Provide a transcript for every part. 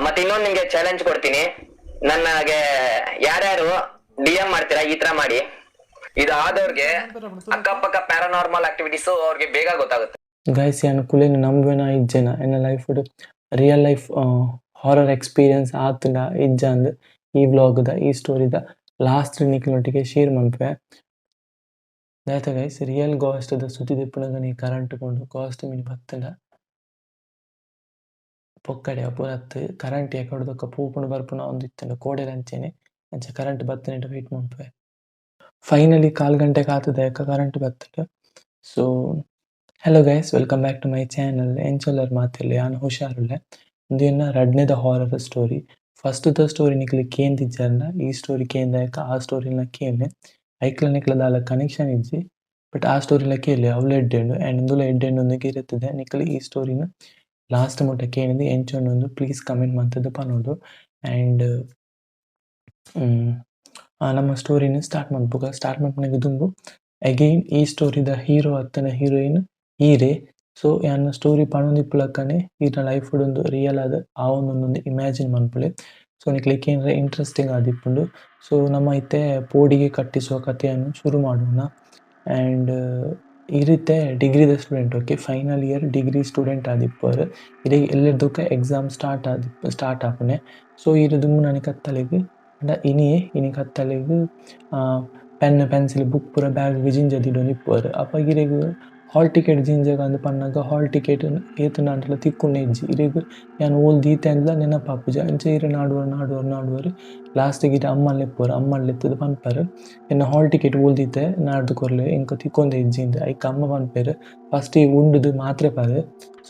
ಮತ್ತೆ ಇನ್ನೊಂದು ನಿಮ್ಗೆ ಚಾಲೆಂಜ್ ಕೊಡ್ತೀನಿ. ನನಗೆ ಯಾರ್ಯಾರು ಡಿ ಎಂ ಮಾಡ್ತೀರಾ ಈ ತರ ಮಾಡಿ, ಇದಾದವ್ರಿಗೆ ಅಕ್ಕಪಕ್ಕ ಪ್ಯಾರಾನಾರ್ಮಲ್ ಆಕ್ಟಿವಿಟೀಸ್ ಅವ್ರಿಗೆ ಬೇಗ ಗೊತ್ತಾಗುತ್ತೆ. ಗೈಸ್, ಯಾನ್ ಕುಲೆನ್ ನಂಬುವೆನ ಇಜ್ಜೆನ, ಎನ್ನ life real life horror experience ಆತುಂಡ ಇಜ್ಜ ಅಂದ್ ಈ ವ್ಲಾಗ್ದ ಈ ಸ್ಟೋರಿದ ಲಾಸ್ಟ್ ನಿಕ್ಲೆನೊಟ್ಟಿಗೆ ಶೇರ್ ಮನ್ಪುವೆ. ದಾಯೆತ ಗೈಸ್, ರಿಯಲ್ ಗೋಸ್ಟ್ ದ ಸುದ್ದಿ ದೆಪ್ಪುನಗನೆ ಕರೆಂಟ್ ಪೋಂಡು. ಗೋಸ್ಟ್ ಮಿನಿ ಬತ್ತುಂಡ ಪೊಕ್ಕಡೆ ಅಪುರತ್ತ್ ಕರೆಂಟ್ ಎಕಡ್ ಬೊಕ ಪೋಪುಂಡು ಬರ್ಪುನ ಉಂದು ಇತ್ತುಂಡು ಕೋಡೆಲ ಅಂಚೆನೆ ಅಂಚ ಕರೆಂಟ್ ಬತ್ತುನೆಟ ವೈಟ್ ಮನ್ಪುವೆ. ಫೈನಲಿ ಕಾಲ್ ಗಂಟೆ ಕಾತುದ ಕರೆಂಟ್ ಬತ್ತುಂಡು. So hello guys, welcome back to my channel. ಎಂಚ ಉಲ್ಲರ್ ಮಾತೆರ್ಲ? ಯಾನ್ ಹುಷಾರುಲ್ಲೆ. ಉಂದು ಎನ್ನ ರಡ್ಡನೇದ ಹಾರರ್ ಸ್ಟೋರಿ. ಫಸ್ಟ್ ದ ಸ್ಟೋರಿ ನಿಕ್ಲೆ ಕೇಂದಿಜ್ಜಾರ್ಂಡ ಈ ಸ್ಟೋರಿ ಕೇಂದಾಯಕ ಆ ಸ್ಟೋರಿನ ಕೇನ್ಲೆ. ಐಕ್ಲ ನಿಕ್ಲ ದಾಲ ಕನೆಕ್ಷನ್ ಇಜ್ಜಿ, ಬಟ್ ಆ ಸ್ಟೋರಿಲ ಕೇನ್ಲೆ, ಅವ್ಲ ಎಡ್ಡೆ ಉಂಡು ಅಂಡ್ ಉಂದುಲ ಎಡ್ಡೆ ಉಂಡು ಉಂದು ಗಿರತ್ತದೆ. ನಿಕುಲು ಈ ಸ್ಟೋರಿನ ಲಾಸ್ಟ್ ಮುಟ್ಟ ಕೇಂದ್ ಎಂಚ ಉಂಡು ಉಂದು ಪ್ಲೀಸ್ ಕಮೆಂಟ್ ಮಂತುದು ಪನೊಡು. ಅಂಡ್ ನಮ್ಮ ಸ್ಟೋರಿನ್ ಸ್ಟಾರ್ಟ್ ಮನ್ಪುಗ. ಸ್ಟಾರ್ಟ್ ಮನ್ಪುನೆಗ್ ದುಂಬು ಅಗೈನ್ ಈ ಸ್ಟೋರಿದ ಹೀರೋ ಅತ್ತನ ಹೀರೋಯಿನ್ ಈರೆ. ಸೊ ಯಾನ್ ಸ್ಟೋರಿ ಪನೊಂದಿಪ್ಪುಲಕ್ಕನೆ ಈರ್ನ ಲೈಫ್ ಡ್ ಉಂದು ರಿಯಲ್ ಆದ್ ಆವೊಂದುಂಡು ಇಮ್ಯಾಜಿನ್ ಮನ್ಪುಲೆ. ಸೊ ನಿಕ್ಲೆಗ್ ಕೇಂಡ್ರೆ ಇಂಟ್ರೆಸ್ಟಿಂಗ್ ಆದಿಪ್ಪುಂಡು. ಸೊ ನಮ ಇತ್ತೆ ಪೋಡಿಗೆ ಕಟ್ಟಿಸುವ ಕಥೆಯನ್ನು ಶುರು ಮಾಡೋಣ. ಅಂಡ್ ಈರ್ ಇತ್ತೆ ಡಿಗ್ರಿದ student, okay, final year degree student ಆದಿಪ್ಪುವರ್. ಇರೆಗ್ ಎಲ್ಲೆರ್ದ್ ಎಕ್ಸಾಮ್ ಸ್ಟಾರ್ಟ್ ಆದಿಪ್ಪ ಸ್ಟಾರ್ಟ್ ಆಪುನೆ. ಸೊ ಈರ್ ದುಂಬುನಾನಿ ಕತ್ತಲೆಗ್ ಪಂಡ ಇನಿಯೇ ಇನಿ ಕತ್ತಲೆಗ್ ಪೆನ್ ಪೆನ್ಸಿಲ್ ಬುಕ್ ಪೂರ ಬ್ಯಾಗ್ ಗ್ ಜಿಂಜ ದೀಡೊಂದು ಇಪ್ಪುವರ್. ಅಪಗ ಇರೆಗ್ ಹಾಲ್ ಟಿಕೆಟ್ ಜಿಂಜಗಾಂದ್ ಪನ್ನಗ ಹಾಲ್ ಟಿಕೆಟ್ ಏತುಂಡಾಂಡಲ ತಿಕ್ಕುನೆ ಇಜ್ಜಿ. ಇರೆಗ್ ಯಾನ್ ಓಲ್ ದೀತೆ ಅಂದ್ಲ ನೆನಪಾಪುಜಿ. ಅಂಚ ಇರ್ ನಾಡುವರ್ ನಾಡುವರ್ ನಾಡುವರ್, ಲಾಸ್ಟ್ ಗ್ ಇರೆ ಅಮ್ಮನ್ ಲೆಪ್ಪುವರ್. ಅಮ್ಮನ್ ಲೆತ್ತುದು ಪನ್ಪರ್, ಎನ್ನ ಹಾಲ್ ಟಿಕೆಟ್ ಓಲ್ ದೀತೆ ನಾಡ್ದು ಕೊರ್ಲೆ, ಎಂಕ್ ತಿಕ್ಕೊಂದೆ ಇಜ್ಜಿ ಇಂದ್. ಐಕ್ ಅಮ್ಮ ಪನ್ಪೆರ್, ಫಸ್ಟ್ ಈ ಉಂಡುದು ಮಾತ್ರೆ ಪರ್.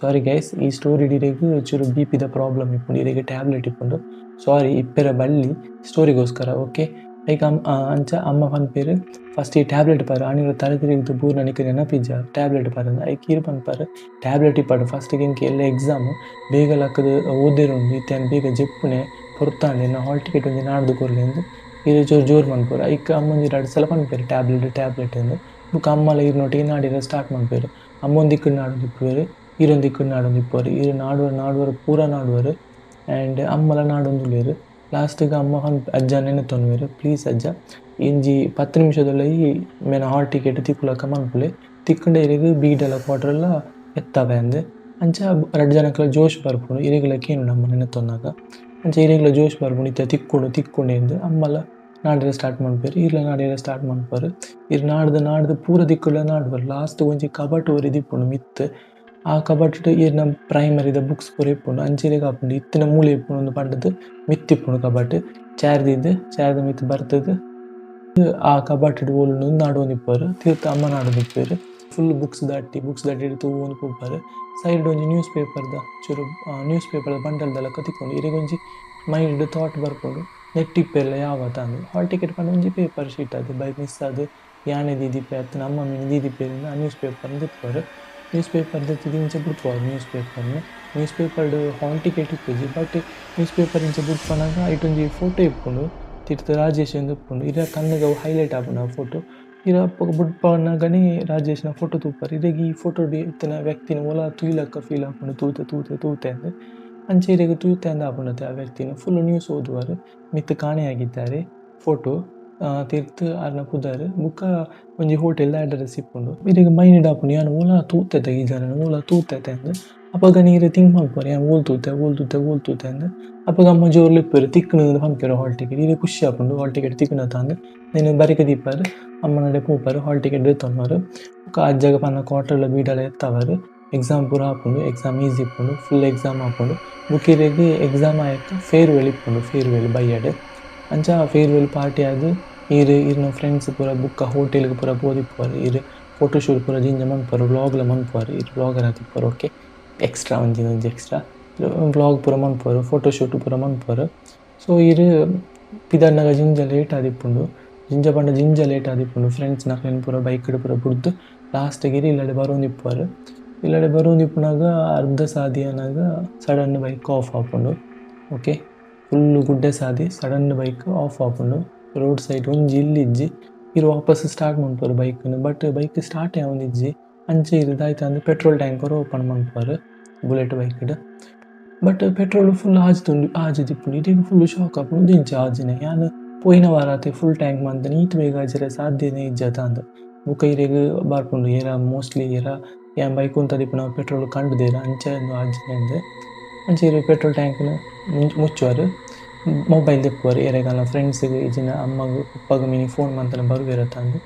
ಸಾರಿ ಗೈಸ್, ಈ ಸ್ಟೋರಿ ಇರೆಗ್ ಚೂರು ಬಿ ಪಿ ದ ಪ್ರಾಬ್ಲಮ್ ಇಪ್ಪುಂಡು, ಇರೆಗ್ ಟ್ಯಾಬ್ಲೆಟ್ ಇಪ್ಪುಂಡು. ಸಾರಿ, ಇಪ್ಪೆರೆ ಬಲ್ಲಿ ಸ್ಟೋರಿಗೋಸ್ಕರ, ಓಕೆ. ಐಕ್ ಅಂಚ ಅಮ್ಮ ಪನ್ಪೆರ್, ಫಸ್ಟ್ ಈ ಟ್ಯಾಬ್ಲೆಟ್ ಪರ್, ಆನಿಲ ತರೆ ತಿರುಗಿದ್ ಬೂರ್ನ ನಿಕ್ ನೆನಪಿಜ್ಜ ಟ್ಯಾಬ್ಲೆಟ್ ಪರಂದ್. ಐಕ್ ಈರ್ ಪನ್ಪರ್, ಟ್ಯಾಬ್ಲೆಟ್ ಇಪ್ಪಡ್, ಫಸ್ಟ್ ಎಂಕ್ ಎಲ್ಲೆ ಎಕ್ಸಾಮ್, ಬೇಗ ಲಕ್ಕುದು ಓದೆರುಂಡು, ಇತ್ತೆ ಯಾನ್ ಬೇಗ ಜೆಪ್ಪುನೆ ಪೊರ್ತಾಂಡ್, ಎನ್ನ ಹಾಲ್ ಟಿಕೆಟ್ ಒಂಜಿ ನಾಡ್ದು ಕೊರ್ಲೆ ಅಂದ್ ಈರ್ ಚೂರು ಜೋರು ಮನ್ಪುವರ್. ಐಕ್ ಅಮ್ಮ ಒಂಜಿ ರಡ್ಡ್ ಸಲ ಪನ್ಪೆರ್ ಟ್ಯಾಬ್ಲೆಟ್ ಟ್ಯಾಬ್ಲೆಟ್ ಅಂದ್. ಬೊಕ ಅಮ್ಮಲ ಈರ್ನೊಟ್ಟಿಗೆ ನಾಡಿಯೆರೆ ಸ್ಟಾರ್ಟ್ ಮನ್ಪುವೆರ್. ಅಮ್ಮ ಒಂಜಿ ದಿಕ್ಕುಡು ನಾಡೊಂದಿಪ್ಪುವೆರ್, ಈರ್ ಒಂಜಿ ದಿಕ್ಕುಡು ನಾಡೊಂದಿಪ್ಪುವರ್. ಈರ್ ನಾಡುವರ್ ನಾಡುವರ್ ಪೂರ ನಾಡುವರ್ ಅಂಡ್ ಅಮ್ಮಲ ನಾಡೊಂದುಲ್ಲೆರ್. ಲಾಸ್ಟ್ ಗ್ ಅಮ್ಮ ಅಜ್ಜ ನೆನೆತೊನ್ವೆರ್, ಪ್ಲೀಸ್ ಅಜ್ಜ ಇಂಜಿ 10 ನಿಮಿಷದೊಲಯಿ ಮೇನ ಹಾಲ್ ಟಿಕೆಟ್ ತಿಕ್ಕುಲಕ ಮನ್ಪುಲೆ, ತಿಕ್ಕುಂಡ ಇರೆಗ್ ಬೀಡಲ ಕ್ವಾರ್ಟರ್ಲ ಎತ್ತವೆ ಅಂದ್. ಅಂಚ ರಡ್ಡ್ ಜನಕ್ಲ ಜೋಶ್ ಬರ್ಪುಂಡು, ಇರೆಗ್ಲ ಕೇನುಂಡು ಅಮ್ಮ ನೆನೆತೊನ್ನಗ. ಅಂಚ ಇರೆಗ್ಲ ಜೋಶ್ ಬರ್ಪುಂಡು, ಇತ್ತೆ ತಿಕ್ಕುಂಡು ತಿಕ್ಕುಂಡು ಇಂದ್. ಅಮ್ಮಲ ನಾಡೆರೆ ಸ್ಟಾರ್ಟ್ ಮನ್ಪುವೆರ್, ಈರ್ಲ ನಾಡೆರೆ ಸ್ಟಾರ್ಟ್ ಮನ್ಪುವರ್. ಇರ್ ನಾಡ್ದು ನಾಡ್ದು ಪೂರ ದಿಕ್ಕುಲ ನಾಡುವರ್. ಲಾಸ್ಟ್ ಒಂಜಿ ಕಬಟ್ ಒರಿ ದಿಪ್ಪುಂಡು ಮಿತ್ತ್, ಆ ಕಬಟ್ ಈರ್ನ ಪ್ರೈಮರಿದ ಬುಕ್ಸ್ ಪೂರ ಇಪ್ಪುಂಡು. ಅಂಚ ಇರೆಗ್ ಆಪುಂಡು ಇತ್ತಿನ ಮೂಲೆ ಇಪ್ಪುಂಡು ಅಂದ್ ಪಂಡುದು ಮಿತ್ತ್ ಇಪ್ಪುಂಡು ಕಬಟ್. ಚೇರ್ ದೀದ್ ಚೇರ್ದ ಮಿತ್ತ್ ಬರ್ತುದು ಆ ಕಬಟ್ ಓಲುಂಡು ನಾಡೊಂದಿಪ್ಪುವರ್. ತೀರ್ಥ ಅಮ್ಮ ನಾಡೊಂದಿಪ್ಪುವೆರ್. ಫುಲ್ ಬುಕ್ಸ್ ದಟ್ಟಿ ಬುಕ್ಸ್ ದಟ್ಟಿ ತೂವೊಂದು ಪೋಪೆರ್. ಸೈಡ್ ಒಂಜಿ ನ್ಯೂಸ್ ಪೇಪರ್ ದ ಚೂರು ನ್ಯೂಸ್ ಪೇಪರ್ ದ ಬಂಡಲ್ ದ ಲೆಕ್ಕ ತಿಕ್ಕುಂಡು. ಇರೆಗ್ ಒಂಜಿ ಮೈಂಡ್ ಥಾಟ್ ಬರ್ಪುಂಡು, ನೆಟ್ ಇಪ್ಪೆರ್ಲ ಯಾವತ ಅಂದ್. ಹಾಲ್ ಟಿಕೆಟ್ ಪಂಡ ಒಂಜಿ ಪೇಪರ್ ಶೀಟ್ ಅದು ಬೈ ಮಿಸ್ ಆದ್ ಯಾನೆ ದೀದಿಪ್ಪೆ ಅತ್ತ್ಂಡ ಅಮ್ಮ ಮಿನಿ ದೀದಿಪ್ಪೆರ್ ಆ ನ್ಯೂಸ್ ಪೇಪರ್ ದೆಪ್ಪುವೆರ್. ನ್ಯೂಸ್ ಪೇಪರ್ ದೆತ್ತುದು ಇಂಚ ಬುಡ್ಪುವರ್ ನ್ಯೂಸ್ ಪೇಪರ್ ನ್. News paper hall ticket ಇಪ್ಪುಜಿ, but news paper ಇಂಚ ಬುಡ್ಪನಗ ಐಟ್ ಒಂಜಿ ಫೋಟೋ ಇಪ್ಪುಂಡು, ತಿರ್ತ್ ರಾಜೇಶ್ ಇಂದ್ ಇಪ್ಪುಂಡು. ಇರೆ ಕಣ್ಣುಗ್ ಅವು ಹೈಲೈಟ್ ಆಪುಂಡು ಆ ಫೋಟೋ. ಇರೆ ಅಪಗ ಬುಡ್ಪನಗನೆ ರಾಜೇಶ್ ನ ಫೋಟೋ ತೂಪರ್. ಇರೆಗ್ ಈ ಫೋಟೋ ಡ್ ಇತ್ತಿನ ವ್ಯಕ್ತಿನ್ ಓಲ ತೂಯಿಲಕ ಫೀಲ್ ಆಪುಂಡು, ತೂತೆ ತೂತೆ ತೂತೆ ಅಂದ್. ಅಂಚ ಇರೆಗ್ ತೂತೆ ಅಂದ್ ಆಪುಂಡು ಆ ವ್ಯಕ್ತಿನ್. Full news ಓದುವರ್. ಮಿತ್ತ್ ಕಾಣೆಯಾಗಿದ್ದಾರೆ ಫೋಟೋ, ತಿರ್ತ್ ಆರ್ನ ಪುದರ್ ಬೊಕ ಒಂಜಿ ಹೋಟೆಲ್ ದ ಅಡ್ರೆಸ್ ಇಪ್ಪುಂಡು. ಇರೆಗ್ ಮೈಂಡ್ ಆಪುಂಡು ಯಾನ್ ಓಲ ತೂತೆತ ಈ ಜನನ್ ಓಲ ತೂತೆತ ಅಂದ್. ಅಪಗ ಈರ್ ಥಿಂಕ್ ಮನ್ಪುವರ್ ಯಾನ್ ಓಲ್ ತೂತೆ ಓಲ್ ತೂತೆ ಓಲ್ ತೂತೆ ಅಂದ್. ಅಪಗ ಅಮ್ಮ ಜೋರು ಲೆಪ್ಪುವೆರ್ ತಿಕ್ಕುಂಡು ಅಂದ್ ಪನ್ಪೆರ್ ಹಾಲ್ ಟಿಕೆಟ್. ಇರೆಗ್ ಖುಷಿ ಆಪುಂಡು ಹಾಲ್ ಟಿಕೆಟ್ ತಿಕ್ಕುಂಡತ ಅಂದ್. ನೆನ್ ಬರಿಕ್ ದೀಪರ್ ಅಮ್ಮನಡೆ ಪೋಪರ್ ಹಾಲ್ ಟಿಕೆಟ್ ದೆತ್ತೊನ್ವರ್. ಬೊಕ ಅಜ್ಜಗ್ ಪನ್ನ ಕ್ವಾರ್ಟರ್ಲ ಬೀಡಲ ಎತ್ತವರ್. ಎಕ್ಸಾಮ್ ಪೂರ ಆಪುಂಡು, ಎಕ್ಸಾಮ್ ಈಸಿ ಇಪ್ಪುಂಡು, ಫುಲ್ ಎಕ್ಸಾಮ್ ಆಪುಂಡು. ಬೊಕ ಇರೆಗ್ ಎಕ್ಸಾಮ್ ಆಯಕ್ಕ ಫೇರ್ವೆಲ್ ಇಪ್ಪುಂಡು, ಫೇರ್ವೆಲ್ ಬಯ್ಯಡ್. ಅಂಚ ಫೇರ್ವೆಲ್ ಪಾರ್ಟಿ ಆದ್ ಈರ್ ಈರ್ನ ಫ್ರೆಂಡ್ಸ್ ಪೂರ ಬೊಕ್ಕ ಹೋಟೆಲ್ ಗ್ ಪೂರ ಪೋದಿಪ್ಪುವರ್. ಈರ್ ಫೋಟೋ ಶೂಟ್ ಪೂರ ಜಿಂಜ ಮನ್ಪುವರ್, ವ್ಲಾಗ್ ಲ ಮನ್ಪುವರ್. ಈರ್ ವ್ಲಾಗರ್ ಆದಿಪ್ಪುವರ್, ಓಕೆ. ಎಕ್ಸ್ಟ್ರಾ ಒಂಜಿ ಒಂಜಿ ಎಕ್ಸ್ಟ್ರಾ ವ್ಲಾಗ್ ಪೂರ ಮನ್ಪುವರ್, ಫೋಟೋ ಶೂಟ್ ಪೂರ ಮನ್ಪುವರ್. ಸೊ ಈರ್ ಪಿದಡ್ನಗ ಜಿಂಜ ಲೇಟ್ ಆದಿಪ್ಪುಂಡು, ಜಿಂಜ ಪಂಡ ಜಿಂಜ ಲೇಟ್ ಆದಿಪ್ಪುಂಡು. ಫ್ರೆಂಡ್ಸ್ ನಕ್ಲೆನ್ ಪೂರ ಬೈಕ್ ಡ್ ಪೂರ ಬುಡ್ದು ಲಾಸ್ಟ್ ಗ್ ಈರ್ ಇಲ್ಲಡೆ ಬರೊಂದಿಪ್ಪುವರ್. ಇಲ್ಲಡೆ ಬರೊಂದಿಪ್ಪುನಗ ಅರ್ಧ ಸಾದಿ ಆನಗ sudden bike of ಆಪುಂಡು, ಓಕೆ. ಫುಲ್ ಗುಡ್ಡೆ ಸಾದಿ ಸಡನ್ ಬೈಕ್ ಆಫ್ ಆಪುಂಡು. ರೋಡ್ ಸೈಡ್ ಒಂಜಿ ಇಲ್ಲ್ ಇಜ್ಜಿ. ಈರ್ ವಾಪಸ್ ಸ್ಟಾರ್ಟ್ ಮನ್ಪುವರ್ bike ನ್, but bike start ಆವೊಂದಿಜ್ಜಿ. ಅಂಚ ಈರ್ ದಾಯ್ತ ಅಂದ್ ಪೆಟ್ರೋಲ್ ಟ್ಯಾಂಕ್ ಒರ ಓಪನ್ ಮನ್ಪುವರ್ ಬುಲೆಟ್ ಬೈಕ್ ಡ್. ಬಟ್ ಪೆಟ್ರೋಲ್ ಫುಲ್ ಆಜಿದುಂಡು ಆಜಿದಿಪ್ಪುಂಡು ಇರೆಗ್ ಫುಲ್ ಶಾಕ್ ಆಪುಂಡು ದಿಂಚ ಆಜಿನೆ ಯಾನ್ ಪೋಯಿನ ವಾರ ಆತೆ ಫುಲ್ ಟ್ಯಾಂಕ್ ಮಂತನೆ ಈತ್ ಬೇಗ ಆಜಿರೆ ಸಾಧ್ಯನೇ ಇಜ್ಜತ ಅಂದ್ ಬೊಕ ಇರೆಗ್ ಬರ್ಪುಂಡು ಏರ ಮೋಸ್ಟ್ಲಿ ಏರ ಯಾನ್ ಬೈಕ್ ಉಂತದಿಪ್ಪುನ ಪೆಟ್ರೋಲ್ ಕಂಡುದೇರ್ ಅಂಚ ಆಜಿನೆ ಅಂದ್ ಅಂಚ ಇರ್ ಪೆಟ್ರೋಲ್ ಟ್ಯಾಂಕ್ನ್ ಮುಚ್ಚುವರ್ ಮೊಬೈಲ್ ದೆಪ್ಪುವರ್ ಏರೆಗಾಲ ಫ್ರೆಂಡ್ಸ್ ಗ್ ಇಜ್ಜಿಂಡ ಅಮ್ಮಗ್ ಪಪ್ಪಗ್ ಮಿನಿ ಫೋನ್ ಮಂತುಂಡ ಬರುವೆರತ ಅಂದ್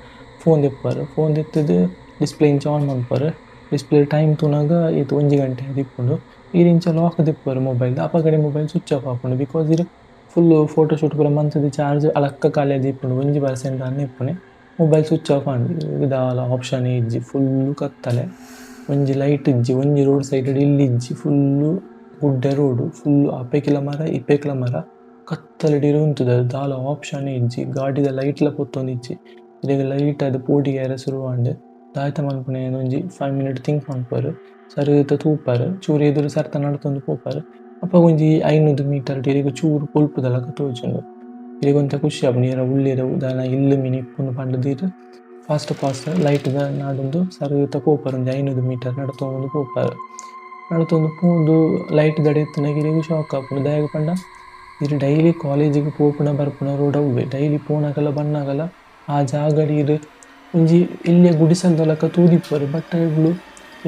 ಫೋನ್ ದೆಪ್ಪುವರ್ ಫೋನ್ ದೆತ್ತುದು ಡಿಸ್ಪ್ಲೇ ಇಂಚ ಆನ್ ಮನ್ಪುವರ್ ಡಿಸ್ಪ್ಲೇ ಟೈಮ್ ತೂನಗ ಏತ್ 1 ಗಂಟೆ ಆದಿಪ್ಪುಂಡು ಈರ್ ಇಂಚ ಲಾಕ್ ದೆಪ್ಪುವರ್ ಮೊಬೈಲ್ ಅಪಗನೆ ಮೊಬೈಲ್ ಸ್ವಿಚ್ ಆಫ್ ಆಪುಂಡು because ಇರ್ ಫುಲ್ ಫೋಟೋ ಶೂಟ್ ಪೂರ ಮಂತುದು ಚಾರ್ಜ್ ಅಲಕ್ಕ ಖಾಲಿ ಆದಿಪ್ಪುಂಡು 1% ದಾನೆ ಇಪ್ಪುನೆ ಮೊಬೈಲ್ ಸ್ವಿಚ್ ಆಫ್ ಆಂಡ್ ದಾಲ ಆಪ್ಷನ್ ಇಜ್ಜಿ ಫುಲ್ ಕತ್ತಲೆ ಒಂಜಿ ಲೈಟ್ ಇಜ್ಜಿ ಒಂಜಿ ರೋಡ್ ಸೈಡ್ ಇಲ್ಲ್ ಇಜ್ಜಿ ಫುಲ್ ಗುಡ್ಡೆ ರೋಡ್ ಫುಲ್ ಅಪೇಕಿಲ ಮರ ಇಪೇಕಿಲ ಮರ ಕತ್ತಲೆಡ್ ಇರ್ ಉಂತುದು ದಾಲ ಆಪ್ಷನ್ ಇಜ್ಜಿ ಗಾಡಿದ ಲೈಟ್ ಲ ಪೊತ್ತೊಂದಿಜ್ಜಿ ಇರೆಗ್ ಲೈಟ್ ಆದ್ ಪೋಡಿಗೆರೆ ಸುರು ಆಂಡ್ ದಾಯ್ತ ಮನ್ಪುನೆ ಒಂಜಿ 5 ಮಿನಿಟ್ ಥಿಂಕ್ ಮನ್ಪುವೆರ್ ಸರಿತ ತೂಪರ್ ಚೂರು ಎದುರು ಸರ್ತ ನಡತೊಂದು ಪೋಪರ್ ಅಪಗ ಒಂಜಿ 500 ಮೀಟರ್ ಇರೆಗ್ ಚೂರು ಬೊಲ್ಪುದ ಲೆಕ ತೋಜುಂಡು ಇರೆಗ್ ಒಂತೆ ಖುಷಿ ಆಪುಂಡು ಏರ ಉಲ್ಲೆರ್ ದಾನ ಇಲ್ಲ್ ಮಿನಿ ಇಪ್ಪುಂಡು ಪಂಡುದು ಇರ್ ಫಾಸ್ಟ್ ಫಾಸ್ಟ್ ಲೈಟ್ ದ ನಾಡೊಂದು ಸರಿತ ಪೋಪರ್ ಒಂಜಿ 500 ಮೀಟರ್ ನಡತೊಂದು ಪೋಪರ್ ನಡತೊಂದು ಪೋದು ಲೈಟ್ ದಡ ಎತ್ತುನಗ ಇರೆಗ್ ಶಾಕ್ ಆಪುಂಡು ದಾಯೆಗ್ ಪಂಡ ಇರ್ ಡೈಲಿ ಕಾಲೇಜಿಗ್ ಪೋಪುನ ಬರ್ಪುನ ರೋಡ್ ಅವ್ವೆ ಡೈಲಿ ಪೋನಗಲ ಬನ್ನಗಲ ಆ ಜಾಗಡ್ ಇರ್ ಒಂಜಿ ಎಲ್ಯ ಗುಡಿಸಲ್ದ ಲೆಕ ತೂದಿಪ್ಪುವೆರ್ ಬಟ್ ಐಗುಲು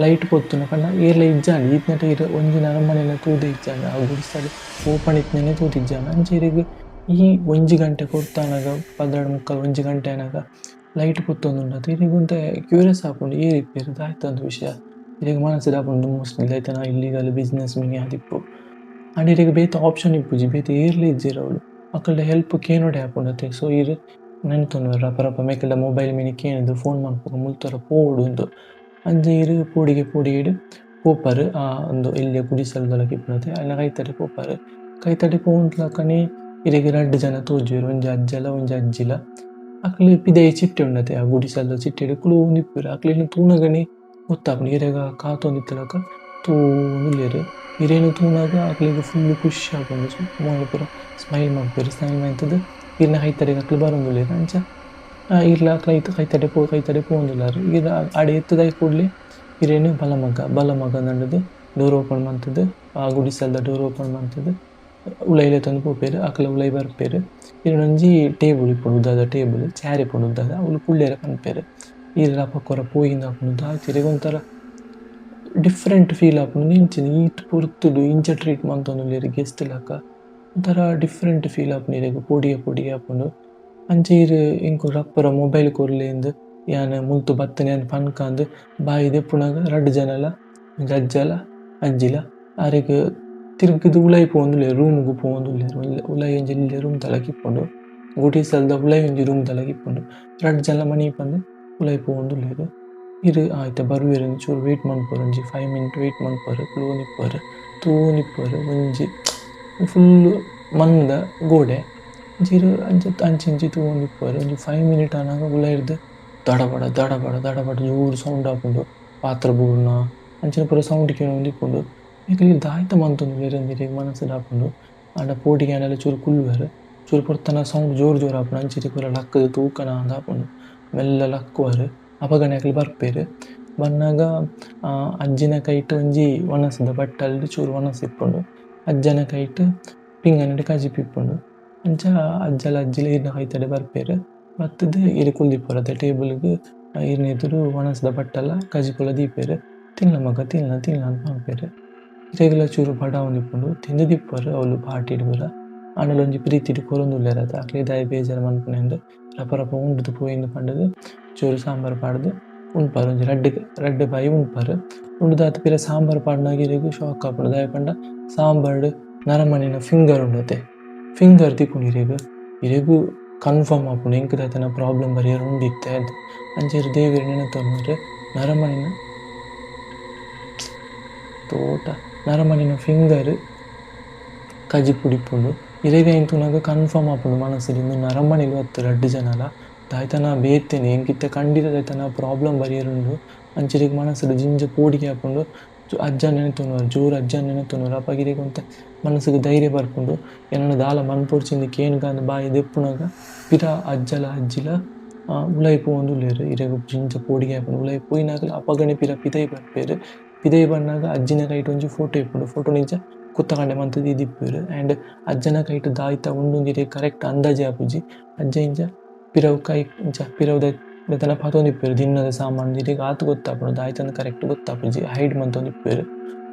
ಲೈಟ್ ಪೊತ್ತುನ ಪಂಡ ಏರ್ಲ ಇಜ್ಜಾಂಡ್ ಈತ್ನೆಟ ಇರ್ ಒಂಜಿ ನರಮನಿಲ ತೂದೆ ಇಜ್ಜಾಂಡ್ ಆ ಗುಡಿಸಲ್ ಓಪನ್ ಇತ್ತಿನನೆ ತೂದಿಜ್ಜಾಂಡ್ ಅಂಚ ಇರೆಗ್ ಈ 1 ಗಂಟೆ ಪೊರ್ತಾನಗ 12:45 1 ಗಂಟೆ ಆನಗ ಲೈಟ್ ಪೊತ್ತೊಂದುಂಡು ಇರೆಗ್ ಒಂತೆ ಕ್ಯೂರಿಯಸ್ ಆಪುಂಡು ಏರ್ ಇಪ್ಪೆರ್ ದಾಯ್ತ ಅಂದ್ ವಿಷಯ ಇರೆಗ್ ಮನಸ್ಸುಡು ಆಪುಂಡು ಮೋಸ್ಟ್ಲಿ ದಾಯ್ತನ ಇಲ್ಲಿಗಲ್ ಬಿಸ್ನೆಸ್ ಮಿನಿ ಆದಿಪ್ಪು ಆಂಡ ಇರೆಗ್ ಬೇತೆ ಆಪ್ಷನ್ ಇಪ್ಪುಜಿ ಬೇತೆ ಏರ್ಲ ಇಜ್ಜೆರ್ ಅವ್ಲು ಅಕಲ್ಡ ಹೆಲ್ಪ್ ಕೇನೊಡೆ ಆಪುಂಡು ಅತೆ ಸೊ ಇರ್ ನೆನ್ತೊನುವೆರ್ ರಪ ರಪ ಮೆಕಲ್ಡ ಮೊಬೈಲ್ ಮಿನಿ ಕೇನುದು ಫೋನ್ ಮನ್ಪುಗ ಮುಲ್ತೊರ ಪೋವೊಡು ಇಂದು ಅಂಚ ಇರ್ ಪೋಡಿಗೆ ಪೋಡಿಗೆಡ್ ಪೋಪರ್ ಆ ಉಂದು ಎಲ್ಯ ಗುಡಿಸಲುದಲಕ ಇಪ್ಪುನತೆ ಐನ ಕೈತಡೆ ಪೋಪರ್ ಕೈತಡೆ ಪೋವೊಂತ್ಲಕನೆ ಇರೆಗ್ ರಡ್ಡ್ ಜನ ತೋಜುವೆರ್ ಒಂಜಿ ಅಜ್ಜಲ ಒಂಜಿ ಅಜ್ಜಿಲ ಅಕ್ಲು ಪಿದಯಿ ಚಿಟ್ಟೆ ಉಂಡತೆ ಆ ಗುಡಿಸಲ್ದ ಚಿಟ್ಟೆಡ್ ಕುಲೋಂದು ಇಪ್ಪುವೆರ್ ಅಕ್ಲೆನ್ ತೂನಗನೆ ಗೊತ್ತಾಪುಂಡು ಇರೆಗ್ ಕಾತೊಂದಿತ್ತಲಕ ತೂವೊಂದುಲ್ಲೆರ್ ಇರೆನ್ ತೂನಗ ಅಕ್ಲೆಗ್ ಫುಲ್ ಖುಷಿ ಆಪುಂಡು ಮೋನೆ ಪೂರ ಸ್ಮೈಲ್ ಮನ್ಪುವೆರ್ ಸ್ಮೈಲ್ ಮಂತುದು ಇರ್ನ ಕೈತಡೆಗ್ ಅಕ್ಲು ಬರೊಂದುಲ್ಲೆರ್ ಅಂಚ ಇರ್ಲ ಕೈತಡೆ ಕೈತಡೆ ಪೋವೊಂದುಲ್ಲೆರ್ ಇರ್ ಅಡೆ ಎತ್ತುದ ಕೂಡ್ಲೆ ಇರೆನ್ ಬಲಮಗ ಬಲಮಗ ಪಂಡುದು ಡೋರ್ ಓಪನ್ ಮಂತುದು ಆ ಗುಡಿಸಲ್ದ ಡೋರ್ ಓಪನ್ ಮಂತುದು ಉಲಯಿ ಲೆತ್ತೊಂದು ಪೋಪೆರ್ ಅಕ್ಲ ಉಲಯಿ ಬರ್ಪೆರ್ ಇರೆನೊಂಜಿ ಟೇಬಲ್ ಇಪ್ಪುಂಡು ಉದ್ದದ ಟೇಬಲ್ ಚೇರ್ ಇಪ್ಪುಂಡು ಉದ್ದದ ಅವ್ಲು ಕುಲ್ಲೆರೆ ಪನ್ಪೆರ್ ಇರ್ ಅಪಗ ಒರ ಪೋಯಿಂದ್ ಆಪುಂಡು ದಾತ್ ಇರೆಗ್ ಒಂಥರ ಡಿಫರೆಂಟ್ ಫೀಲ್ ಆಪುಂಡು ಇಂಚಿನ ಈತ್ ಪೊರ್ತುಡು ಇಂಚ ಟ್ರೀಟ್ ಮಂತೊಂದುಲ್ಲೆರ್ ಗೆಸ್ಟ್ ಲಕ ಒಂಥರ ಡಿಫರೆಂಟ್ ಫೀಲ್ ಆಪುಂಡು ಇರೆಗ್ ಪೋಡಿಗೆ ಪೋಡಿಗೆ ಆಪುಂಡು ಅಂಚ ಇರ್ ಎಂಕುಲು ರಪ್ಪರ ಮೊಬೈಲ್ ಕೊರ್ಲೆ ಇಂದ್ ಯಾನ್ ಮುಲ್ತು ಬತ್ತನೆ ಯಾನ್ ಪನ್ಕಂದ್ ಬಾಯಿ ದೆಪ್ಪುನಗ ರಡ್ಡ್ ಜನಲ ಒಂಜಿ ಅಜ್ಜಲ ಅಜ್ಜಿಲ ಅರೆಗ್ ತಿರ್ಗುದು ಉಲಯಿ ಪೋವೊಂದುಲ್ಲೆರ್ ರೂಮ್ ಗು ಪೋವೊಂದುಲ್ಲೆರ್ ಉಲಯಿ ಒಂಜಿ ಎಲ್ಯ ರೂಮ್ ದ ಲೆಕ ಇಪ್ಪುಂಡು ಗುಡಿಸಲ್ದ ಉಲಯಿ ಒಂಜಿ ರೂಮ್ ದ ಲೆಕ ಇಪ್ಪುಂಡು ರಡ್ಡ್ ಜನ ಮನಿಪಂದೆ ಉಲಯಿ ಪೋವೊಂದುಲ್ಲೆರ್ ಇರ್ ಇತ್ತೆ ಬರುವೆರ್ ಒಂಚೂರು ವೇಟ್ ಮನ್ಪುವೆರ್ ಒಂಜಿ 5 ಮಿನಿಟ್ ವೇಟ್ ಮನ್ಪುವೆರ್ ಕುಲೋಂದಿಪ್ಪುವೆರ್ ತೂವೊಂದಿಪ್ಪುವೆರ್ ಒಂಜಿ ಫುಲ್ ಮಣ್ಣುದ ಗೋಡೆ ಒಂಚೂರು ಅಂಚ ಅಂಚಿ ಇಂಚಿ ತೂವೊಂದಿಪ್ಪುವೆರ್ ಒಂಜಿ 5 ಮಿನಿಟ್ ಆನಗ ಉಲಯಿರ್ದ್ ದಡಬಡ ದಡಬಡ ದಡಬಡ ಜೋರು ಸೌಂಡ್ ಆಪುಂಡು ಪಾತ್ರ ಬೂರುನ ಅಂಚಿನ ಪೂರ ಸೌಂಡ್ ಕೇನೊಂದಿಪ್ಪುಂಡು ನಿಕುಲು ದಾಯ್ತ ಮಂತೊಂದುಲ್ಲೆರ್ ಅಂದ್ ಇರೆಗ್ ಮನಸ್ಸುಡು ಆಪುಂಡು ಆಂಡ ಪೋಡಿಗೆ ಆಂಡಲ ಚೂರು ಕುಲ್ಲುವೆರ್ ಚೂರು ಪೊರ್ತನ ಸೌಂಡ್ ಜೋರು ಜೋರು ಆಪುಂಡು ಅಂಚ ಇರೆಗ್ ಪೂರ ಲಕ್ಕುದು ತೂಕನ ಅಂದ್ ಆಪುಂಡು ಮೆಲ್ಲ ಲಕ್ಕುವೆರ್ ಅಪಗನೆ ಅಕುಲು ಬರ್ಪೆರ್ ಬನ್ನಗ ಅಜ್ಜಿನ ಕೈಟ್ ಒಂಜಿ ವನಸುದ ಬಟ್ಟಲ್ಡ್ ಚೂರು ವನಸ್ ಇಪ್ಪುಂಡು ಅಜ್ಜನ ಕೈಟ್ ಪಿಂಗಾಣಿಡ್ ಕಜಿಪು ಇಪ್ಪುಂಡು ಅಂಚ ಅಜ್ಜಲ ಅಜ್ಜಿಲ ಇರ್ನ ಕೈತಡೆ ಬರ್ಪೆರ್ ಬತ್ತುದು ಇರ್ ಕುಲ್ದಿಪ್ಪುವೆರ್ ಅತೆ ಟೇಬಲ್ ಗ್ ಇರ್ನ ಎದುರು ವನಸುದ ಬಟ್ಟಲ್ಲ ಕಜಿಪುಲ ದೀಪೆರ್ ತಿನ್ಲ ಮಗ ತಿನ್ಲ ತಿನ್ಲ ಅಂದ್ ಪನ್ಪೆರ್ ಇರೆಗ್ಲ ಚೂರು ಬಡಾವೊಂದಿಪ್ಪುಂಡು ತಿಂದುದಿಪ್ಪುವೆರ್ ಅವ್ಲು ಪಾರ್ಟಿಡ್ ಪೂರ ಆಂಡಲ ಒಂಜಿ ಪ್ರೀತಿಡ್ ಕೊರೊಂದುಲ್ಲೆರ್ ಅತ ಅಕ್ಲೆಗ್ ದಾಯೆ ಬೇಜಾರ್ ಮನ್ಪುನೆ ಅಂದ್ ರಪ ರಪ ಉಂಡುದು ಪೋಯಿಂದ್ ಪಂಡುದು ಚೂರು ಸಾಂಬಾರ್ ಪಾಡ್ದು ಉನ್ಪರ್ ಒಂಜಿ ರಡ್ಡ್ ರಡ್ಡ್ ಬಾಯಿ ಉನ್ಪರ್ ಉಂಡುದಾತ್ ಪಿರ ಸಾಂಬಾರ್ ಪಾಡ್ನಗ ಇರೆಗ್ ಶಾಕ್ ಆಪುಂಡು ದಾಯೆ ಪಂಡ ಸಾಂಬಾರ್ಡ್ ನರಮನಿನ ಫಿಂಗರ್ ಉಂಡತೆ ಫಿಂಗರ್ ತಿಕ್ಕುಂಡು ಇರೆಗ್ ಇರೆಗ್ ಕನ್ಫರ್ಮ್ ಆಪುಂಡು ಎಂಕ್ ದಾದನ ಪ್ರಾಬ್ಲಮ್ ಬರಿಯೆರೆ ಉಂಡು ಇತ್ತೆ ಅಂದ್ ಅಂಚ ಇರ್ ದೇವೆರ್ ನೆನತೊನುವೆರ್ ನರಮನಿನ ತೋಟ ನರಮನಿನ ಫಿಂಗರ್ ಕಜಿಪುಡು ಇಪ್ಪುಂಡು ಇರೆಗ್ ಐನ್ ತೂನಗ ಕನ್ಫರ್ಮ್ ಆಪುಂಡು ಮನಸ್ಸುಡು ಇಂದು ನರಮನಿಲು ಅತ್ತ್ ರಡ್ಡ್ ಜನಲ ದಾಯ್ತನ ಬೇತೆನೆ ಎಂಕ್ ಇತ್ತೆ ಖಂಡಿತ ದಾಯ್ತನ ಪ್ರಾಬ್ಲಮ್ ಬರಿಯೆರೆ ಉಂಡು ಅಂಚ ಇರೆಗ್ ಮನಸ್ಸುಡು ಜಿಂಜ ಪೋಡಿಗೆ ಆಪುಂಡು ಅಜ್ಜನ್ ನೆನತೊನುವೆರ್ ಜೋರು ಅಜ್ಜನ್ ನೆನತೊನುವೆರ್ ಅಪಗ ಇರೆಗ್ ಒಂತೆ ಮನಸ್ಸುಗು ಧೈರ್ಯ ಬರ್ಪುಂಡು ಎನನ ದಾಲ ಮನ್ಪೊಡ್ಚಿಂದ್ ಕೇನ್ಗ ಬಾಯಿ ದೆಪ್ಪುನಗ ಪಿರ ಅಜ್ಜಲ ಅಜ್ಜಿಲ ಉಲಯಿ ಪೋವೊಂದುಲ್ಲೆರ್ ಇರೆಗ್ ಜಿಂಜ ಪೋಡಿಗೆ ಆಪುಂಡು ಉಲಯಿ ಪೋಯಿನಗಲ ಅಪಗನೆ ಪಿರ ಪಿದಯಿ ಬರ್ಪೆರ್ ಪಿದಯಿ ಬನ್ನಗ ಅಜ್ಜಿನ ಕೈಟ್ ಒಂಜಿ ಫೋಟೋ ಇಪ್ಪುಂಡು ಫೋಟೋ ನಿಂಚ ಕುತ್ತಕಂಡೆ ಮಂತುದು ಇದಿಪ್ಪುವೆರ್ ಆ್ಯಂಡ್ ಅಜ್ಜನ ಕೈಟ್ ದಾಯ್ತ ಉಂಡುಂದಿರೆ ಕರೆಕ್ಟ್ ಅಂದಾಜೆ ಆಪುಜಿ ಅಜ್ಜ ಇಂಚ ಪಿರವು ಕೈ ಇಂಚ ಪಿರವು ದೆತನ ಪತೊಂದಿಪ್ಪುವೆರ್ ದಿನ್ನದ ಸಾಮಾನು ಇರೆಗ್ ಆತ್ ಗೊತ್ತಾಪುಂಡು ದಾಯ್ತಂದ್ ಕರೆಕ್ಟ್ ಗೊತ್ತಾಪುಜಿ ಹೈಡ್ ಮಂತೊಂದಿಪ್ಪುವೆರ್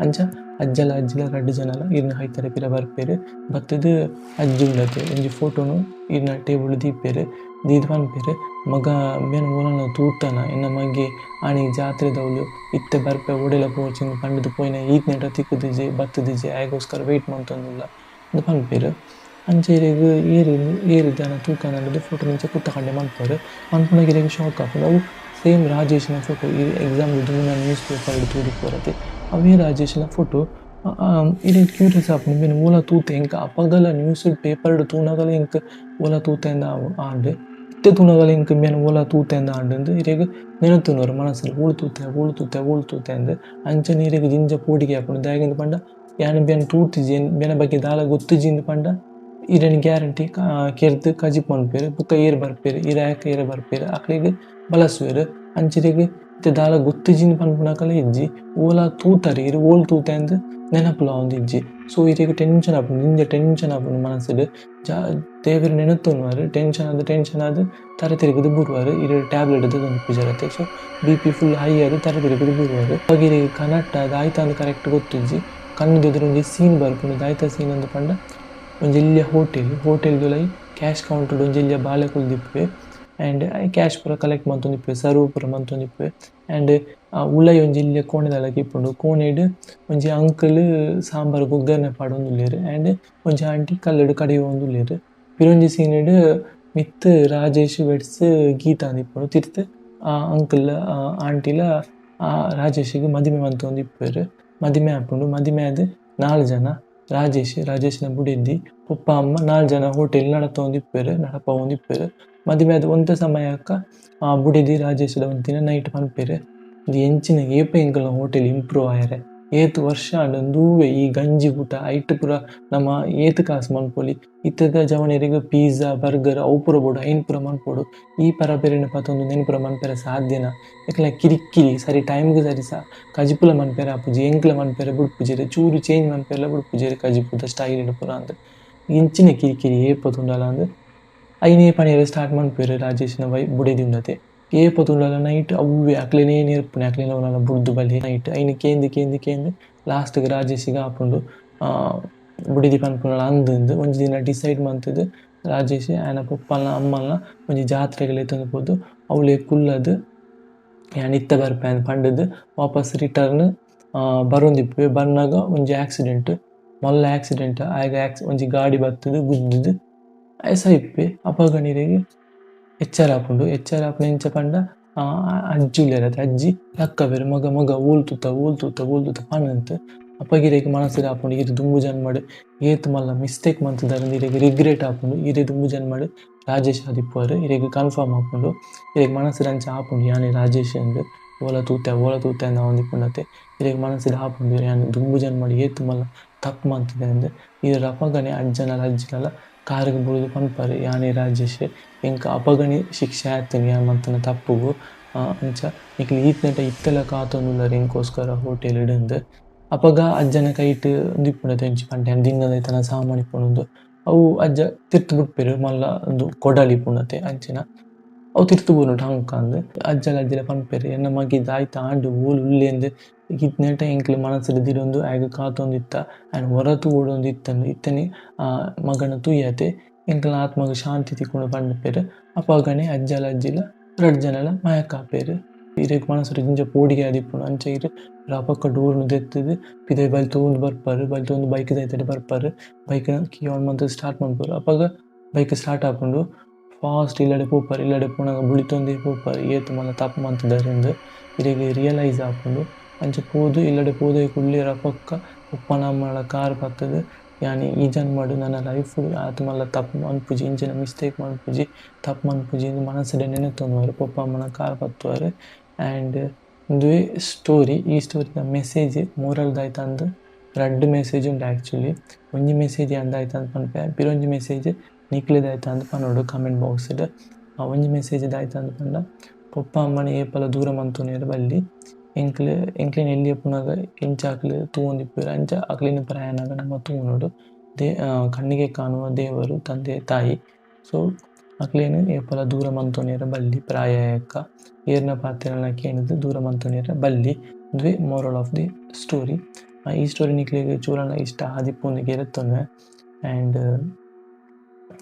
ಅಂಚ ಅಜ್ಜಲ ಅಜ್ಜಿಲ ರಡ್ಡ್ ಜನಲ ಇರ್ನ ಕೈತಡೆ ಪಿರ ಬರ್ಪೆರ್ ಬತ್ತುದು ಅಜ್ಜಿ ಉಂಡತೆ ಒಂಜಿ ಫೋಟೋನು ಇರ್ನ ಟೇಬಲ್ ದೀಪೆರ್ ದೀದ್ ಪನ್ಪೆರ್ ಮಗ ಬೇನ್ ಓಲನ ತೂತನ ಎನ್ನ ಮಗೆ ಆನಿ ಜಾತ್ರೆದವ್ಲು ಇತ್ತೆ ಬರ್ಪೆ ಓಡೆಲ ಪೋಚಿಂದ್ ಪಂಡುದು ಪೋಯಿನ ಈತ್ನೇಟ ತಿಕ್ಕುದಿಜೆ ಬತ್ತುದಿಜೆ ಆಯೆಗೋಸ್ಕರ ವೇಟ್ ಮಂತೊಂದುಲ್ಲ ಇಂದ್ ಪನ್ಪೆರ್ ಅಂಚ ಇರೆಗ್ ಏರ್ ಏರ್ ದಾನ ತೂಕನಂಡುದು ಫೋಟೋ ಇಂಚ ಕುತ್ತಕಂಡೆ ಮನ್ಪುವೆರ್ ಮನ್ಪುನಗ ಇರೆಗ್ ಶಾಕ್ ಆಪುಂಡು ಅವು ಸೇಮ್ ರಾಜೇಶ್ನ ಫೋಟೋ ಈ ಎಕ್ಸಾಮ್ ದುಂಬು ನ್ಯೂಸ್ ಪೇಪರ್ ಡ್ ತೂದಿಪ್ಪುವರತೆ ಅವೇ ರಾಜೇಶ್ನ ಫೋಟೋ ಇರೆಗ್ ಕ್ಯೂರಿಯಸ್ ಆಪುಂಡು ಇಂಬೆನ್ ಓಲ ತೂತೆ ಎಂಕ್ ಅಪಗಲ ನ್ಯೂಸ್ ಪೇಪರ್ ಡ್ ತೂನಗಲ ಎಂಕ್ ಓಲ ತೂತೆಂದ್ ಆಂಡ್ ಇತ್ತೆ ತೂನಗಲ ಎಂಕ್ ಇಂಬೆನ್ ಓಲ ತೂತೆಂದ್ ಆಂಡ್ ಇಂದ್ ಇರೆಗ್ ನೆನತುನೊರು ಮನಸ್ಸುಡು ಓಲು ತೂತೆ ಓಲು ತೂತೆ ಓಲು ತೂತೆ ಅಂದ್ ಅಂಚನೆ ಇರೆಗ್ ಜಿಂಜ ಪೋಡಿಗೆ ಆಪುಂಡು ದಾಯೆಗಂದ್ ಪಂಡ ಯಾನ್ ಇಂಬೆನ್ ತೂತಿಜಿ ಇಂಬೆನ ಬಗ್ಗೆ ದಾಲ ಗೊತ್ತುಜಿ ಇಂದ್ ಪಂಡ ಇರೆನ್ ಗ್ಯಾರಂಟಿ ಕೆರ್ದ್ ಕಜಿಪ್ ಮನ್ಪುವೆರ್ ಬೊಕ್ಕ ಏರ್ ಬರ್ಪೆರ್ ಇರಾಕ್ ಏರ್ ಬರ್ಪೆರ್ ಅಕ್ಲೆಗ್ ಬಲಸುವೆರ್ ಅಂಚಿರೆಗ್ ಇತ್ತೆ ದಾಲ ಗೊತ್ತುಜಿಂದ್ ಪನ್ಪುನಕಲ ಇಜ್ಜಿ ಓಲ ತೂತರ್ ಇರ್ ಓಲ್ ತೂತೆ ಅಂದ್ ನೆನಪುಲ ಆವೊಂದಿಜ್ಜಿ ಸೊ ಇರೆಗ್ ಟೆನ್ಷನ್ ಆಪುಂಡು ಜಿಂಜ ಟೆನ್ಷನ್ ಆಪುಂಡು ಮನಸ್ಸುಡು ದೇವೆರ್ ನೆನತೊನುವರ್ ಟೆನ್ಷನ್ ಆದ್ ತರೆ ತಿರುಗುದು ಬೂರುವರ್ ಇರ್ ಟ್ಯಾಬ್ಲೆಟ್ ದೆತೊಂದಿಪ್ಪುಜರತೆ ಸೊ ಬಿ.ಪಿ ಫುಲ್ ಹೈ ಆದ್ ತರೆ ತಿರುಗುದು ಬೂರುವರ್ ಅಪಗ ಇರೆಗ್ ಕನಟ್ಟ ದಾಯ್ತ ಅಂದ್ ಕರೆಕ್ಟ್ ಗೊತ್ತುಜ್ಜಿ ಕಣ್ಣುದ ಎದುರು ಒಂಜಿ ಸೀನ್ ಬರ್ಪುಂಡು ದಾಯ್ತ ಸೀನ್ ಅಂದ್ ಪಂಡ ಒಂಜಿ ಎಲ್ಯ ಹೋಟೆಲ್ ಹೋಟೆಲ್ ದುಲೈ ಕ್ಯಾಶ್ ಕೌಂಟರ್ ಒಂಜಿ ಎಲ್ಯ ಬಾಲೆ ಕುಲ್ದಿಪ್ಪುವೆ ಆ್ಯಂಡ್ ಕ್ಯಾಶ್ ಪೂರ ಕಲೆಕ್ಟ್ ಮಂತೊಂದಿಪ್ಪುವೆ ಸರ್ವ್ ಪೂರ ಮಂತೊಂದಿಪ್ಪುವೆ ಆ್ಯಂಡ್ ಉಲೈ ಒಂಜಿ ಎಲ್ಯ ಕೋಣೆದ ಇಪ್ಪುಂಡು ಕೋಣೆಡ್ ಒಂಜಿ ಅಂಕಲ್ ಸಾಂಬಾರ್ ಒಗ್ಗರಣೆ ಪಾಡೊಂದುಲ್ಲೆರ್ ಆ್ಯಂಡ್ ಒಂಜಿ ಆಂಟಿ ಕಲ್ಲುಡು ಕಡೆಯೊಂದುಲ್ಲೆರ್ ಪಿರೊಂಜಿ ಸೀನ್ ಡ್ ಮಿತ್ತ್ ರಾಜೇಶ್ ವೆಡ್ಸ್ ಗೀತಾ ಇಪ್ಪುಂಡು ತಿರ್ತ್ ಅಂಕಲ್ ಆಂಟಿಲ ರಾಜೇಶ್ ಗ್ ಮದಿಮೆ ಮಂತೊಂದಿಪ್ಪುವೆರ್ ಮದಿಮೆ ಆಪುಂಡು ಮದಿಮೆ ಆದ್ ನಾಲ್ ಜನ ರಾಜೇಶ್ ರಾಜೇಶ್ನ ಬುಡೆದಿ ಪೊಪ್ಪ ಅಮ್ಮ ನಾಲ್ ಜನ ಹೋಟೆಲ್ ನಡತೊಂದಿಪ್ಪುವೆರ್ ನಡಪಾವೊಂದಿಪ್ಪುವೆರ್ ಮದಿಮೆ ಆದ್ ಒಂತೆ ಸಮಯಕ್ಕ ಬುಡೆದಿ ರಾಜೇಶ್ದ ಒಂತಿನ ನೈಟ್ ಪನ್ಪೆರ್ ಇಂದು ಎಂಚಿನ ಏಪ ಎಂಕಲ್ನ ಹೋಟೆಲ್ ಇಂಪ್ರೂವ್ ಆಯೆರೆ ಏತ್ ವರ್ಷ ಆಂಡ್ ಉಂದುವೇ ಈ ಗಂಜಿ ಊಟ ಐಟ್ ಪೂರ ನಮ ಏತ್ ಕಾಸ್ ಮನ್ಪೊಲಿ ಇತ್ತೆದ ಜವನೆರೆಗ್ ಪಿಜ್ಜಾ ಬರ್ಗರ್ ಅವು ಪೂರ ಬೋಡು ಐನ್ ಪೂರ ಮನ್ಪೊಡು ಈ ಪರಬೆರೆನ್ ಪತೊಂದು ಉಂದೆನ್ ಪೂರ ಮನ್ಪೆರೆ ಸಾಧ್ಯನ ಎಂಕ್ಲ ಕಿರಿಕಿರಿ ಸರಿ ಟೈಮ್ ಗ್ ಸರಿ ಕಜಿಪುಲ ಮನ್ಪೆರೆ ಆಪುಜಿ ಎಂಕ್ಲ ಮನ್ಪೆರೆ ಬುಡ್ಪುಜೆರ್ ಚೂರು ಚೇಂಜ್ ಮನ್ಪೆರೆಲ ಬುಡ್ಪುಜೆರ್ ಕಜಿಪುದ ಸ್ಟೈಲ್ ಡ್ ಪೂರ ಅಂದ್ ಇಂಚಿನ ಕಿರಿಕಿರಿ ಏಪ ತೂಂಡಲ ಅಂದ್ ಐನೇ ಪನಿಯೆರೆ ಸ್ಟಾರ್ಟ್ ಮನ್ಪುವೆರ್ ರಾಜೇಶ್ನ ವೈ ಬುಡೆದಿ ಉಂಡತೆ ಏಪ ತೂಂಡಲ ನೈಟ್ ಅವ್ವೆ ಅಕ್ಲೆನೇ ನೆರ್ಪುನೆ ಅಕ್ಲೆನ ಓಲಾಲ ಬುಡ್ದು ಬಲಿ ನೈಟ್ ಐನ್ ಕೇಂದ್ ಕೇಂದ್ ಕೇಂದ್ ಲಾಸ್ಟ್ ಗ್ ರಾಜೇಶಿಗ್ ಆಪುಂಡು ಬುಡೆದಿ ಪನ್ಪುನಲ ಅಂದ್ ಅಂದ್ ಒಂಜಿ ದಿನ ಡಿಸೈಡ್ ಮಂತುದು ರಾಜೇಶ್ ಆಯನ ಪೊಪ್ಪಲ್ನ ಅಮ್ಮಲ್ನ ಒಂಜಿ ಜಾತ್ರೆಗ್ ಲೆತೊಂದು ಪೋದು ಅವ್ಲೆ ಕುಲ್ಲದ್ ಯಾನ್ ಇತ್ತೆ ಬರ್ಪೆ ಅಂದ್ ಪಂಡುದು ವಾಪಸ್ ರಿಟರ್ನ್ ಬರೊಂದಿಪ್ಪುವೆ ಬನ್ನಗ ಒಂಜಿ ಆಕ್ಸಿಡೆಂಟ್ ಮಲ್ಲ ಆಕ್ಸಿಡೆಂಟ್ ಆಯಗ್ ಒಂಜಿ ಗಾಡಿ ಬತ್ತುದು ಗುದ್ದುದು ಆಯೆ ಸೈಪೆ ಅಪಗ ನಿರೆಗ್ ಎಚ್ಚರ ಆಪುಂಡು ಎಚ್ಚರ ಆಪುನ ಎಂಚ ಪಂಡ ಅಜ್ಜಿ ಉಲ್ಲೆರ್ ಅಜ್ಜಿ ಲಕ್ಕವೆರ್ ಮಗ ಮಗ ಓಲ್ ತೂತ ಓಲ್ ತೂತ ಓಲ್ ತೂತ ಪನಂತ್ ಅಪಗ ಇರೆಗ್ ಮನಸ್ಸುಡು ಆಪುಂಡು ಇರ್ ದುಂಬು ಜನ್ಮಡ್ ಏತ್ ಮಲ್ಲ ಮಿಸ್ಟೇಕ್ ಮಂತುದರ್ ಇರೆಗ್ ರಿಗ್ರೆಟ್ ಆಪುಂಡು ಇರೆ ದುಂಬು ಜನ್ಮಡ್ ರಾಜೇಶ್ ಆದಿಪ್ಪುವರ್ ಇರೆಗ್ ಕನ್ಫರ್ಮ್ ಆಪುಂಡು ಇರೆಗ್ ಮನಸ್ಸುಡು ಅಂಚ ಆಪುಂಡು ಯಾನೆ ರಾಜೇಶ್ ಅಂದ್ ಓಲ ತೂತೆ ಅಂದ್ ಆವೊಂದಿಪ್ಪುಂಡತೆ ಇರೆಗ್ ಮನಸ್ಸುಡು ಆಪುಂಡು ಯಾನ್ ದುಂಬು ಜನ್ಮಡ್ ಏತ್ ಮಲ್ಲ ತಪ್ಪು ಮಂತುದೆ ಅಂದ್ ಇರ್ ಅಪಗನೆ ಅಜ್ಜನಲ ಅಜ್ಜಿನಲ ಕಾರುಗ್ ಬೂರುದು ಪನ್ಪರ್ ಯಾನೆ ರಾಜೇಶ್ ಎಂಕ್ ಅಪಗನೆ ಶಿಕ್ಷೆ ಆತುಂಡು ಯಾನ್ ಮಂತುನ ತಪ್ಪುಗು ಅಂಚ ನಿಕ್ಲ್ ಈತ್ನೇಟ ಇತ್ತೆಲ ಕಾತೊಂದುಲ್ಲರ್ ಎಂಕೋಸ್ಕರ ಹೋಟೆಲ್ ಡ್ ಅಂದ್ ಅಪಗ ಅಜ್ಜನ ಕೈಟ್ ಉಂದು ಇಪ್ಪುಂಡತೆ ಎಂಚ ಪಂಡೆ ದಿನ್ನದ ಐತನ ಸಾಮಾನ್ ಇಪ್ಪುಂಡು ಅವು ಅಜ್ಜ ತಿರ್ತ್ ಬುಡ್ಪೆರ್ ಮಲ್ಲ ಉಂದು ಕೊಡಲಿ ಇಪ್ಪುಂಡತೆ ಅಂಚಿನ ಅವು ತಿರ್ತ್ ಬೂರುಂಡು ಟಂಕ್ ಅಂದ್ ಅಜ್ಜಲ ಅಜ್ಜಿಲ ಪನ್ಪೆರ್ ಎನ್ನ ಮಗೆ ದಾಯ್ತ ಆಂಡ್ ಓಲು ಉಲ್ಲೆಂದ್ ಈತ್ನೇಟ ಎಂಕ್ಲೆ ಮನಸ್ಸುಡು ದಿಡೊಂದು ಆಯಗ್ ಕಾತೊಂದಿತ್ತ ಆಯನ್ ಒರ ತೂವೊಡೊಂದು ಇತ್ತಂದ್ ಇತ್ತನೆ ಮಗನ ತೂಯತೆ ಎಂಕ್ಲ್ನ ಆತ್ಮಗ್ ಶಾಂತಿ ತಿಕ್ಕುಂಡು ಪನ್ಪೆರ್ ಅಪಗನೆ ಅಜ್ಜಲ ಅಜ್ಜಿಲ ರಡ್ಡ್ ಜನಲ ಮಯಕ ಆಪೆರ್ ಇರೆಗ್ ಮನಸ್ಸುಡು ಜಿಂಜ ಪೋಡಿಗೆ ಆದಿಪ್ಪುಂಡು ಅಂಚ ಇರ್ ರಪಕ್ಕ ಡೋರ್ನ್ ದೆತ್ತುದು ಪಿದಯಿ ಬಲ್ತೊಂದು ಬರ್ಪರ್ ಬಲ್ತೊಂದು ಬೈಕ್ ದ ಐತಡೆ ಬರ್ಪರ್ ಬೈಕ್ ಕೀ ಆನ್ ಮಂತುದು ಸ್ಟಾರ್ಟ್ ಮನ್ಪುವೆರ್ ಅಪಗ ಬೈಕ್ ಸ್ಟಾರ್ಟ್ ಆಪುಂಡು ಫಾಸ್ಟ್ ಇಲ್ಲಡೆ ಪೋಪರ್ ಇಲ್ಲಡೆ ಪೋನಗ ಬುಳಿತೊಂದೇ ಪೋಪರ್ ಏತ್ ಮಲ್ಲ ತಪ್ಪು ಮಂತುದರ್ ಇಂದ್ ಇರೆಗ್ ರಿಯಲೈಸ್ ಆಪುಂಡು ಅಂಚ ಪೋದು ಇಲ್ಲಡೆ ಪೋದು ಕುಲ್ಲೆ ರಪಕ್ಕ ಪೊಪ್ಪನ ಅಮ್ಮನ ಕಾರ್ ಪತ್ತುದು ಯಾನಿ ಈ ಜನ್ಮಡ್ ನನ ಲೈಫ್ ಆತ್ ಮಲ್ಲ ತಪ್ಪು ಮನ್ಪುಜಿ ಇಂಚಿನ ಮಿಸ್ಟೇಕ್ ಮನ್ಪುಜಿ ತಪ್ಪು ಮನ್ಪುಜಿ ಇಂದ್ ಮನಸ್ಸುಡೆ ನೆನೆತೊನುವರ್ ಪೊಪ್ಪ ಅಮ್ಮನ ಕಾರ್ ಪತ್ತುವರ್ ಆ್ಯಂಡ್ ಉಂದುವೇ ಸ್ಟೋರಿ ಈ ಸ್ಟೋರಿದ ಮೆಸೇಜ್ ಮೋರಲ್ ದಾಯ್ತ ಅಂದ್ ರಡ್ಡ್ ಮೆಸೇಜ್ ಉಂಡು ಆಕ್ಚುಲಿ ಒಂಜಿ ಮೆಸೇಜ್ ಯಾನ್ ದಾಯ್ತ ಅಂದ್ ಪನ್ಪೆ ಪಿರೊಂಜಿ ಮೆಸೇಜ್ ನಿಕ್ಲೆ ದಾಯ್ತ ಅಂದ್ ಪನೊಡು ಕಮೆಂಟ್ ಬಾಕ್ಸ್ ಡ್ ಒಂಜಿ ಮೆಸೇಜ್ ದಾಯ್ತ ಅಂದ್ ಪಂಡ ಪೊಪ್ಪ ಅಮ್ಮನ ಏಪಲ ದೂರ ಮಂತೊನಿಯೆರೆ ಬಲ್ಲಿ. ಎಂಕ್ಲು ಎಂಕ್ಲೆನ ಎಲ್ಯ ಉಪ್ಪುನಗ ಎಂಚ ಅಕ್ಲ್ ತೂವೊಂದಿಪ್ಪುವೆರ್ ಅಂಚ ಅಕ್ಲೆನ ಪ್ರಾಯ ಆನಗ ನಮ ತೂವೊನೊಡು ದೆ ಕಣ್ಣಿಗೆ ಕಾಣುವ ದೇವರು ತಂದೆ ತಾಯಿ ಸೊ ಅಕ್ಲೆನ್ ಏಪಲ ದೂರ ಮಂತೊನಿಯೆರೆ ಬಲ್ಲಿ ಪ್ರಾಯ ಆಯಿಬೊಕ್ಕ ಏರ್ನ ಪಾತೆರಲ ಕೇಂದ್ ದೂರ ಮಂತೊನಿಯೆರೆ ಬಲ್ಲಿ ಉಂದುವೆ ಮೋರಲ್ ಆಫ್ ದಿ ಸ್ಟೋರಿ. ಈ ಸ್ಟೋರಿ ನಿಕ್ಲೆಗ್ ಚೂರಲ ಇಷ್ಟ ಆದಿಪ್ಪುಂದು ಗೆರೆತೊನ್ವೆ ಆ್ಯಂಡ್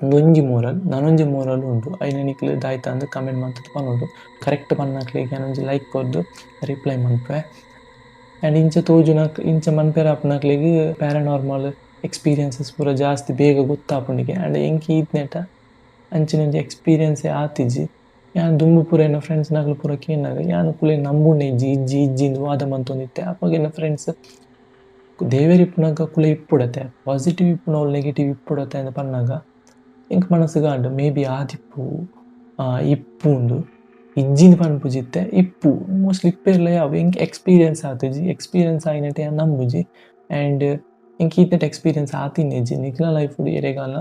ಉಂದೊಂಜಿ ಮೋರಲ್ ನನೊಂಜಿ ಮೋರಲ್ ಉಂಡು ಐನ್ ನಿಕ್ಲು ದಾಯ್ತಂದ್ ಕಮೆಂಟ್ ಮಂತುದು ಪನೊಡು ಕರೆಕ್ಟ್ ಪನ್ನಕ್ಲೆಗ್ ಯಾನ್ ಒಂಜಿ ಲೈಕ್ ಕೊರ್ದು ರಿಪ್ಲೈ ಮನ್ಪುವೆ ಆ್ಯಂಡ್ ಇಂಚ ತೋಜುನ ಇಂಚ ಮನ್ಪೆರೆ ಆಪುನಕ್ಲೆಗ್ ಪ್ಯಾರನಾರ್ಮಲ್ ಎಕ್ಸ್ಪೀರಿಯನ್ಸಸ್ ಪೂರ ಜಾಸ್ತಿ ಬೇಗ ಗೊತ್ತಾಪುಂಡಿಗೆ ಆ್ಯಂಡ್ ಎಂಕ್ ಈತ್ನೇಟ ಅಂಚಿನ ಒಂಜಿ ಎಕ್ಸ್ಪೀರಿಯನ್ಸೇ ಆತಿಜಿ ಯಾನ್ ದುಂಬು ಪೂರ ಎನ್ನ ಫ್ರೆಂಡ್ಸ್ನಕ್ಲು ಪೂರ ಕೇನ್ನಗ ಯಾನ್ ಕುಲೆ ನಂಬುನೆ ಇಜ್ಜಿ ಇಜ್ಜಿ ಇಜ್ಜಿ ಇಂದ್ ವಾದ ಮಂತೊಂದಿತ್ತೆ ಅಪಗ ಎನ್ನ ಫ್ರೆಂಡ್ಸ್ ದೇವೆರ್ ಇಪ್ಪುನಗ ಕುಲೆ ಇಪ್ಪುಡತೆ ಪಾಸಿಟಿವ್ ಇಪ್ಪುನವ್ಲು ನೆಗೆಟಿವ್ ಇಪ್ಪುಡತೆ ಅಂದ್ ಪನ್ನಗ ಎಂಕ್ ಮನಸ್ಗ್ ಆಂಡ್ ಮೇ ಬಿ ಆದಿಪ್ಪು ಇಪ್ಪುಂದು ಇಜ್ಜಿಂದ್ ಪನ್ಪುಜಿ ಇತ್ತೆ ಇಪ್ಪು ಮೋಸ್ಟ್ಲಿ ಇಪ್ಪೆರ್ಲ ಯಾವು ಎಂಕ್ ಎಕ್ಸ್ಪೀರಿಯನ್ಸ್ ಆತಿಜಿ ಎಕ್ಸ್ಪೀರಿಯನ್ಸ್ ಆಯಿನೆಟ್ ಯಾನ್ ನಂಬುಜಿ ಆ್ಯಂಡ್ ಎಂಕ್ ಈತ್ನೆಟ್ ಎಕ್ಸ್ಪೀರಿಯನ್ಸ್ ಆತಿನಿಜ್ಜಿ ನಿಕ್ಲೆನ ಲೈಫ್ ಡ್ ಎರೆಗಾಲ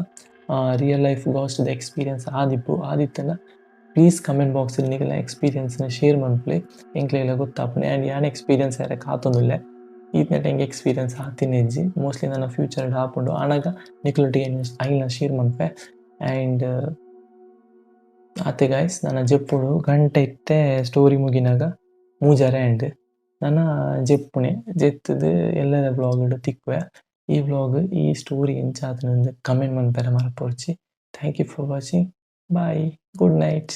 ರಿಯಲ್ ಲೈಫ್ ಗೋಸ್ಟ್ ದ ಎಕ್ಸ್ಪೀರಿಯನ್ಸ್ ಆದಿಪ್ಪು ಆದಿತ್ತ್ಂಡ ಪ್ಲೀಸ್ ಕಮೆಂಟ್ ಬಾಕ್ಸ್ ಡ್ ನಿಕ್ಲೆನ ಎಕ್ಸ್ಪೀರಿಯನ್ಸ್ ನ್ ಶೇರ್ ಮನ್ಪುಲೆ ಎಂಕ್ಲೆಗ್ಲ ಗೊತ್ತಾಪುಂಡು ಆ್ಯಂಡ್ ಯಾನ್ ಎಕ್ಸ್ಪೀರಿಯನ್ಸ್ ಆಯೆರೆ ಕಾತೊಂದುಲ್ಲೆ ಈತ್ನೆಟ್ ಎಂಕ್ ಎಕ್ಸ್ಪೀರಿಯನ್ಸ್ ಆತಿನಿಜ್ಜಿ ಮೋಸ್ಟ್ಲಿ ನನ ಫ್ಯೂಚರ್ ಡ್ ಆಪುಂಡು ಆನಗ ನಿಕ್ಲೆನೊಟ್ಟಿಗೆ ಐನ್ಲ ಶೇರ್ ಮನ್ಪುವೆ ಆ್ಯಂಡ್ ಆತೆ ಗೈಸ್ ನನ ಜೆಪ್ಪುಡು ಗಂಟೆ ಇತ್ತೆ ಸ್ಟೋರಿ ಮುಗಿನಗ ಮೂಜರೆ ಆಂಡ್ ನನ ಜೆಪ್ಪುನೆ ಜೆತ್ತುದು ಎಲ್ಲದ ವ್ಲೋಗ್ ಡ್ ತಿಕ್ಕುವೆ ಈ ವ್ಲೋಗ್ ಈ ಸ್ಟೋರಿ ಎಂಚ ಆತುಂಡು comment ಮನ್ಪೆರೆ ಮರಪೊಡ್ಚಿ thank you for watching bye good night.